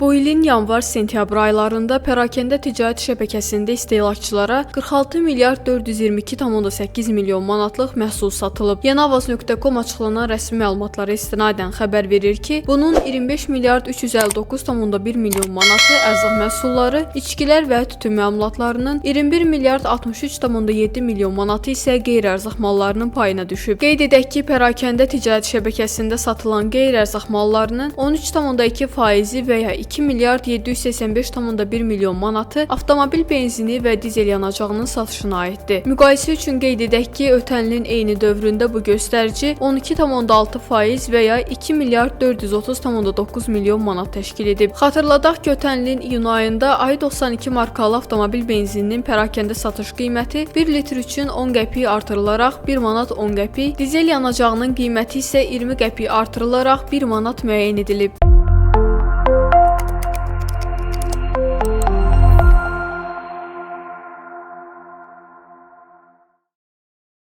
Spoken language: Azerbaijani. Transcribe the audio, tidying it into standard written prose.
Bu ilin yanvar-sentyabr aylarında pərakəndə ticarət şəbəkəsində istehlakçılara 46 milyard 422,8 milyon manatlıq məhsul satılıb. Yeniavaz.com açıqlanan rəsmi məlumatlara istinadən xəbər verir ki, bunun 25 milyard 359,1 milyon manatı ərzaq məhsulları, içkilər və tütün məmulatlarının, 21 milyard 63,7 milyon manatı isə qeyri-ərzaq mallarının payına düşüb. Qeyd edək ki, pərakəndə ticarət şəbəkəsində satılan qeyri-ərzaq mallarının 13,2 faizi və ya 2 milyard 785,1 milyon manatı avtomobil benzini və dizel yanacağının satışına aiddir. Müqayisə üçün qeyd edək ki, ötən ilin eyni dövründə bu göstərici 12,6 faiz və ya 2 milyard 430,9 milyon manat təşkil edib. Xatırladaq ki, ötən ilin iyun ayında Ay 92 markalı avtomobil benzininin pərakəndə satış qiyməti 1 litr üçün 10 qəpik artırılaraq 1 manat 10 qəpik, dizel yanacağının qiyməti isə 20 qəpik artırılaraq 1 manat müəyyən edilib.